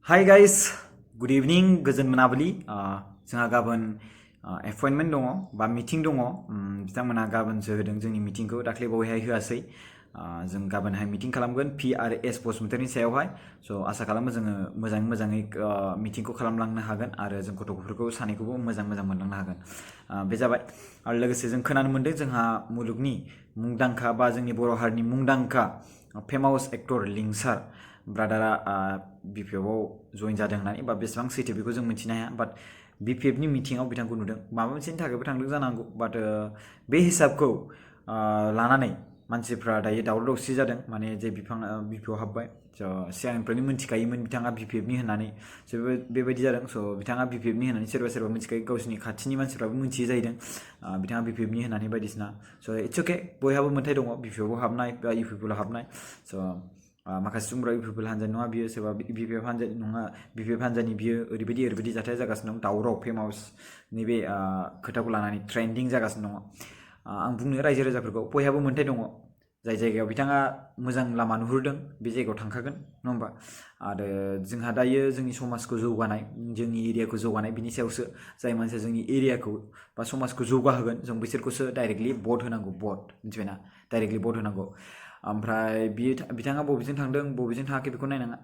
Hi guys, good evening, गोजोन मोनाबिलि जोंहा गाबोन एपइन्टमेन्ट दङ बा मिटिं दङ बिथांमोना गाबोनसो होदों जोंनि मिटिंखौ दाख्लै बावैहाय होआसै जों गाबोनहाय मिटिं खालामगोन PRS बसुमतारिनि सायावहाय स' आसा खालामो जोङो मोजाङै मिटिंखौ खालामलांनो हागोन आरो जों गथ'फोरखौ सानैखौबो मोजां मोनलांनो हागोन बे जाबाय आरो लोगोसे जों खोनानो मोन्दों जोंहा मुलुगनि मुंदांखा बा जोंनि बर' हारिनि मुंदांखा फेमास एक्टर लिंसार ब्रादारा BPFआव जइन जादों होननानै बा बेसेबां सैथो बेखौ जों मिथिनो हाया बाट BPFनि मिटिङाव बिथांखौ नुदों माबा मोनसेनि थाखायबो थांदों जानांगौ बाट बे हिसाबखौ लानानै मानसिफ्रा दायो दावराव दावसि जादों माने जे BPFआव हाबबाय सिगांनिफ्रायनो मिथिखायोमोन बिथाङा BPFनि होननानै बेबायदि जादों स' बिथाङा BPFनि होननानै सोरबा मिथिखायो गावसिनि खाथिनि मानसिफ्राबो मिथियो जाहैदों बिथाङा BPFनि होननानै बायदिसिना स' इट्स अके बयहाबो मोन्थाय दङ BPFआव हाबनाय बा UPPआव हाबनाय स' माखासे सुबुंफोरा UPPआव हान्जानि नङा बियो सोरबा BPF हान्जानि नङा BPF हान्जानि बियो ओरैबायदि जाथाया जागासिनो दं दावराव फेमास नैबे खोथाखौ लानानै ट्रेन्डिं जागासिनो दङ आं बुंनो रायजो राजाफोरखौ बयहाबो मोन्थाय दङ जाय जायगायाव बिथाङा मोजां लामा नुहुरदों बे जायगायाव थांखागोन नङा होमबा आरो जोंहा दायो जोंनि समाजखौ जौगानाय जोंनि एरियाखौ जौगानाय बिनि सायावसो जाय मानसिया जोंनि एरियाखौ बा समाजखौ जौगाहोगोन जों बिसोरखौसो डाइरेक्टलि भट होनांगौ मिथिबायना डाइरेक्टलि भट होनांगौ ओमफ्राय बिथाङा बबेजों थांदों बबेजों थाङाखै बेखौ नायनाङा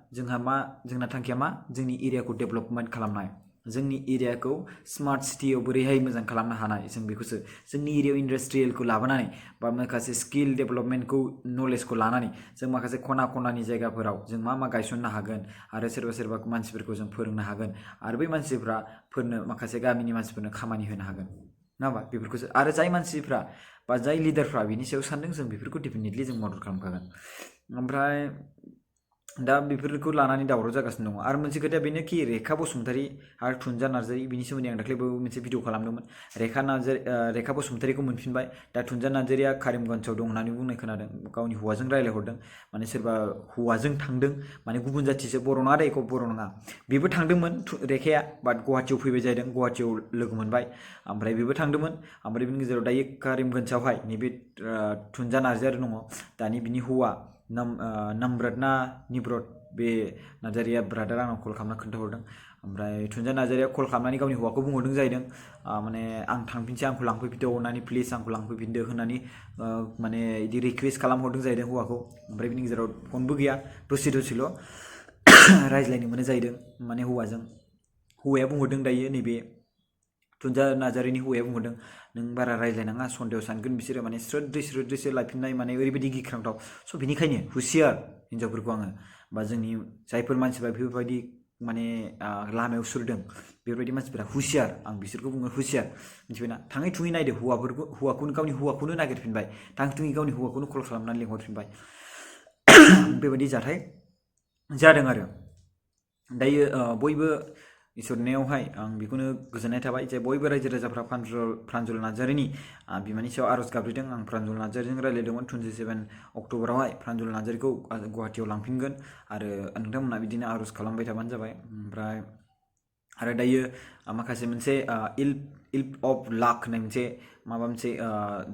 जोंना थांखिया मा जोंनि एरियाखौ डेभेलपमेन्ट खालामनाय जोंनि एरियाखौ स्मार्ट सिटियाव बोरैहाय मोजां खालामनो हानाय जों बेखौसो जोंनि एरियायाव इन्डास्ट्रियेलखौ लाबोनानै बा माखासे स्किल डेभेलपमेन्टखौ नलेजखौ लानानै जों माखासे खनानि जायगाफोराव जों मा गायसननो हागोन आरो सोरबा मानसिफोरखौ जों फोरोंनो हागोन आरो बै मानसिफोरनो माखासे गामिनि मानसिफोरनो खामानि होनो हागोन नङा होमबा बेफोरखौसो आरो जाय मानसिफ्रा बा जाय लिडारफ्रा बिनि सायाव सानदों जों बेफोरखौ डेफिनेटलि जों मदद खालामखागोन ओमफ्राय दा बेफोरखौ लानानै दावराव जागासिनो दङ आरो मोनसे खोथाया बेनो कि रेखा बसुमतारी आरो थुनजा नार्जारी बिनि सोमोन्दै आं दाख्लैबो मोनसे भिडिअ खालामदोंमोन रेखा बसुमतारीखौ मोनफिनबाय दा थुनजा नार्जारीया कारिमगन्जआव दं होननानै बुंनाय खोनादों गावनि हौवाजों रायज्लायहरदों माने सोरबा हौवाजों थांदों माने गुबुन जाथिसो बर' नङा दे एखौ बर' नङा बेबो थांदोंमोन रेखाया बाट गुवाहाटियाव फैबाय जादों गुवाहाटियाव लोगो मोनबाय ओमफ्राय बेबो थांदोंमोन ओमफ्राय बिनि गेजेराव दायो कारिमगन्जआवहाय नैबे थुनजा नार्जारी दङ दानि बिनि हौवा निब्रत बे नार्जारीया ब्रादार आंनाव कल खालामना खोन्थाहरदों ओमफ्राय थुनजा नार्जारीया कल खालामनानै गावनि हौवाखौ बुंहरदों जाहैदों माने आं थांफिनसै आंखौ लांफैफिनदो अननानै प्लिज आंखौ लांफैफिनदो होननानै माने बिदि रिकुवेस्ट खालामहरदों जाहैदों हौवाखौ ओमफ्राय बिनि गेजेराव फनबो गैया दसेल' रायज्लायनो मोनो जाहैदों माने हौवाया बुंहरदों दायो नैबे थुनजा नार्जारीनि हौवाया बुंहरदों नों बारा रायज्लायनाङा सन्देह सानगोन बिसोरो माने स्रोद्रैसो लायफिननाय माने ओरैबायदि गिख्रांथाव स' बिनिखायनो हुसियार हिन्जावफोरखौ आङो बा जोंनि जायफोर मानसिफ्रा बेफोरबायदि माने लामायाव सुरदों बेफोरबायदि मानसिफोरा हुसियार आं बिसोरखौ बुङो हुसियार मिथिबायना थाङै थुङै नायदो गावनि हौवाखौनो नागिरफिनबाय थाङै थुङै गावनि हौवाखौनो कल खालामनानै लिंहरफिनबाय बेबायदि जाथाय जादों आरो दायो बयबो इसोरनियावहाय आं बेखौनो गोजोननाय थाबाय जे बयबो रायजो राजाफ्रा प्रान्जल नार्जारीनि बिमानि सायाव आर'ज गाबज्रिदों आं प्रान्जल नार्जारीजों रायज्लायदोंमोन 27 अक्ट'बरावहाय प्रान्जल नार्जारीखौ गुवाहाटियाव लांफिनगोन आरो नोंथांमोना बिदिनो आर'ज खालामबाय थाबानो जाबाय ओमफ्राय आरो दायो माखासे मोनसे इल्प अफ लाक होननाय मोनसे माबा मोनसे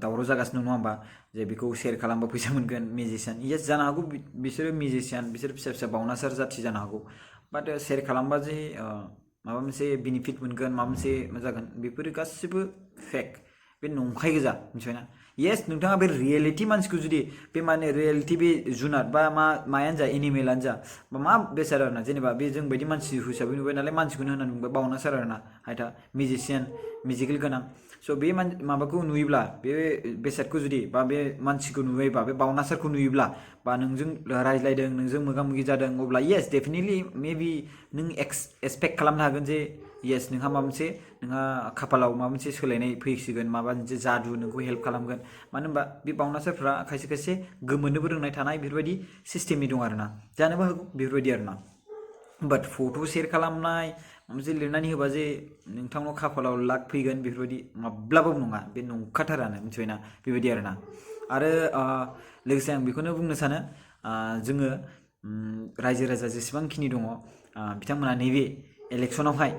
दावराव जागासिनो नङा होमबा जे बेखौ शेयार खालामबा फैसा मोनगोन मिउजिशियान येस जानो हागौ बिसोरो मिउजिशियान बिसोर फिसा बावनासार जाथि जानो हागौ बाट शेयार खालामबा जे माबा मोनसे बेनिफिट मोनगोन माबा मोनसे जागोन बेफोरो गासिबो फेक बे नंखाय गोजा मिथिबायना येस नोंथाङा बे रियेलिटि मानसिखौ जुदि बे माने रियेलिटि बे जुनार बा मायानो जा एनिमेलानो जा बा मा बेसाद आरोना जेनेबा बे जों बायदि मानसि हिसाबै नुबाय नालाय मानसिखौनो होननानै बुंबाय बावनासार आरोना हायथा मिउजिशियान मिउजिकेल गोनां स' बे माबाखौ नुयोब्ला बे बेसादखौ जुदि बा बे मानसिखौ नुयोबा बे बावनासारखौ नुयोब्ला बा नोंजों रायज्लायदों नोंजों मोगा मोगि जादों अब्ला येस डेफिनेटलि मेबि नों एक्सपेक्ट खालामनो हागोन जे येस नोंहा माबा मोनसे नोंहा खाफालाव माबा मोनसे सोलायनाय फैसिगोन माबा मोनसे जादु नोंखौ हेल्प खालामगोन मानो होनबा बे बावनासारफ्रा खायसे गोमोननोबो रोंनाय थानाय बेफोरबायदि सिस्टेमनि दं आरोना जानोबो हागौ बेफोरबायदि आरोना बाट फट' शेयार खालामनाय मोनसे लिरनानै होबा जे नोंथांनाव खाफालाव लाक फैगोन बेफोरबायदि माब्लाबाबो नङा बे नंखाथारानो मिथिबायना बेबायदि आरोना आरो लोगोसे आं बेखौनो बुंनो सानो जोङो रायजो राजा जेसेबांखिनि दङ बिथांमोना नैबे इलेक्सनावहाय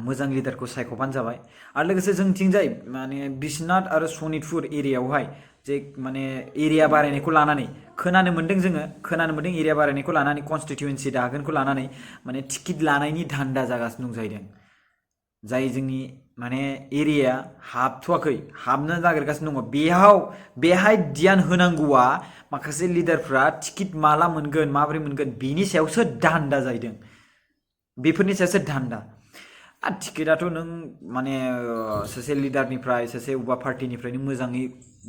मोजां लिडारखौ सायख'बानो जाबाय आरो लोगोसे जोंथिंजाय माने बिश्वनाथ आरो सनितपुर एरियायावहाय जे माने एरिया बारायनायखौ लानानै खोनानो मोन्दों एरिया बारायनायखौ लानानै कनस्टिट्युएन्सि दागोनखौ लानानै माने टिकेट लानायनि धान्दा जागासिनो दं जाहैदों जाय जोंनि माने एरिया हाबथ'वाखै हाबनो नागिरगासिनो दङ बेहाय ध्यान होनांगौआ माखासे लिडारफ्रा टिकेट माला मोनगोन माबोरै मोनगोन बेनि सायावसो धान्दा जाहैदों बेफोरनि सायावसो धान्दा टिकेटआथ' नों माने सासे लिडारनिफ्राय सासे अबेबा पार्टिनिफ्रायनो मोजाङै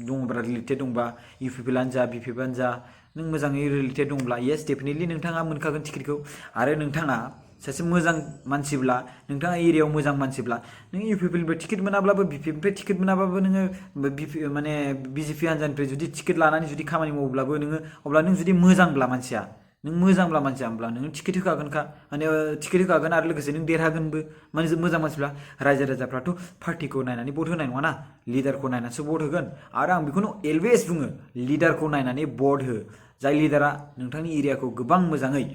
दङब्ला रिलेटेड दंबा इउपिपिएलआनो जा बिपिएफआनो जा नों मोजाङै रिलेटेड दंब्ला येस डेफिनेटलि नोंथाङा मोनखागोन टिकेटखौ आरो नोंथाङा सासे मोजां मानसिब्ला नोंथाङा एरियायाव मोजां मानसिब्ला नों इउपिपिएलनिफ्राय टिकेट मोनाब्लाबो बिपिएफनिफ्राय टिकेट मोनाब्लाबो नोङो माने बिजेपि हान्जानिफ्राय जुदि टिकेट लानानै जुदि खामानि मावोब्लाबो नोङो अब्ला नों जुदि मोजांब्ला मानसिया होमब्ला नों टिकेट होखागोनखा माने टिकेट होखागोन आरो लोगोसे नों देरहागोनबो माने मोजां मानसिब्ला रायजो राजाफ्राथ' पार्टिखौ नायनानै भट होनाय नङाना लिडारखौ नायनानैसो भट होगोन आरो आं बेखौनो अलवेज बुङो लिडारखौ नायनानै भट हो जाय लिडारा नोंथांनि एरियाखौ गोबां मोजाङै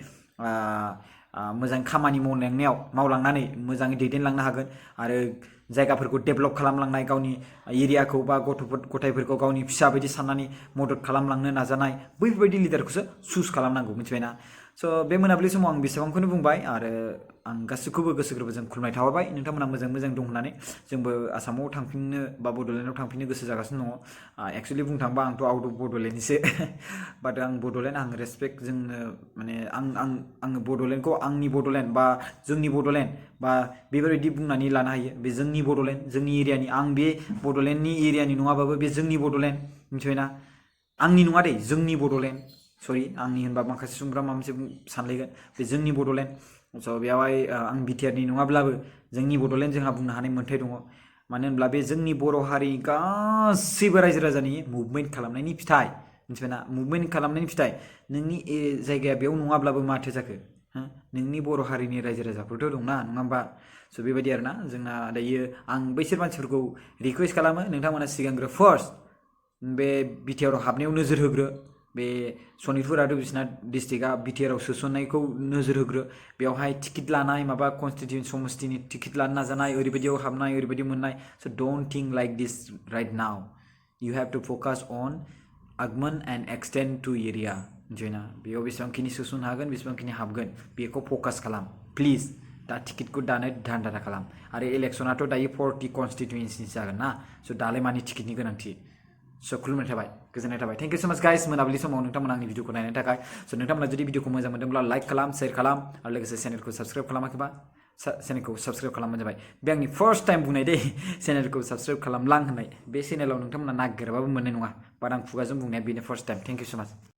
मोजां खामानि मावलांनानै मोजाङै दैदेनलांनो हागोन आरो जायगाफोरखौ डेभेलप खालामलांनाय गावनि एरियाखौ बा गथायफोरखौ गावनि फिसा बायदि साननानै मदद खालामलांनो नाजानाय बैफोरबायदि लिडारखौसो चुज खालामनांगौ मिथिबायना स' बे मोनाबिलि समाव आं बेसेबांखौनो बुंबाय आरो आं गासैखौबो गोसो गोरबोजों खुलुमनाय थाहरबाय नोंथांमोना मोजां दं होननानै जोंबो आसामाव थांफिननो बा बड'लेण्डआव थांफिननो गोसो जागासिनो दङ एक्सुवेलि बुंनो थाङोबा आंथ' आउट अफ बड'लेण्डनिसो बाट आं बड'लेण्ड आं रेसपेक्ट जोंनो माने आङो बड'लेण्डखौ आंनि बड'लेण्ड बा जोंनि बड'लेण्ड बा बेफोरबायदि बुंनानै लानो हायो बे जोंनि बड'लेण्ड जोंनि एरियानि आं बे बड'लेण्डनि एरियानि नङाबाबो बे जोंनि बड'लेण्ड मिथिबायना आंनि नङा दे जोंनि बड'लेण्ड सरि आंनि होनबा माखासे सुबुंफ्रा माबा मोनसे सानलायगोन बे जोंनि बड'लेण्ड स' बेवहाय आं बिटिआरनि नङाब्लाबो जोंनि बड'लेण्ड जोंहा बुंनो हानाय मोन्थाय दङ मानो होनब्ला बे जोंनि बर' हारिनि गासैबो रायजो राजानि मुभमेन्ट खालामनायनि फिथाइ मिथिबायना मुभमेन्ट खालामनायनि फिथाइ नोंनि जायगाया बेयाव नङाब्लाबो माथो जाखो नोंनि बर' हारिनि रायजो राजाफोरथ' दंना नङा होमबा स' बेबायदि आरोना जोंना दायो आं बैसोर मानसिफोरखौ रिकुवेस्ट खालामो नोंथांमोना सिगांग्रो फार्स्ट बे बिटिआराव हाबनायाव नोजोर होग्रो बे सनितपुर आरो बिस्वनाथ डिस्ट्रिक्टआ बिटिआराव सोसननायखौ नोजोर होग्रो बेवहाय टिकेट लानाय माबा कनस्टिट्युएन्ट समस्तिनि टिकेट लानो नाजानाय ओरैबायदियाव हाबनाय ओरैबायदि मोननाय so' don't think like this right now you have to focus on आगमन एन्ड एक्सटेन्ड टु एरिया मिथिबायना बेयाव बेसेबांखिनि सोसननो हागोन बेसेबांखिनि हाबगोन बेखौ फकास खालाम प्लिज दा टिकेटखौ दानो धान्दा खालाम आरो इलेक्सनाथ' दायो 40 कनस्टिट्युएन्सि जागोन ना स' दालाय मानि टिकेटनि गोनांथि स' खुलुमनाय थाबाय गोजोननाय थाबाय थेंक इउ सो माच गाइस मोनाबिलि समाव नोंथांमोना आंनि भिडिअखौ नायनायनि थाखाय स' नोंथांमोना जुदि भिडिअखौ मोजां मोनदोंब्ला लाइक खालाम शेयार खालाम आरो लोगोसे चेनेलखौ साबस्क्राइब खालामाखैबा चेनेलखौ साबस्क्राइब खालामबानो जाबाय बे आंनि फार्स्ट टाइम बुंनाय दे चेनेलखौ साबस्क्राइब खालामलां होननाय बे चेनेलाव नोंथांमोना नागिरबाबो मोननाय नङा बाट आं खुगाजों बुंनाया बेनो फार्स्ट टाइम थेंक इउ सो माच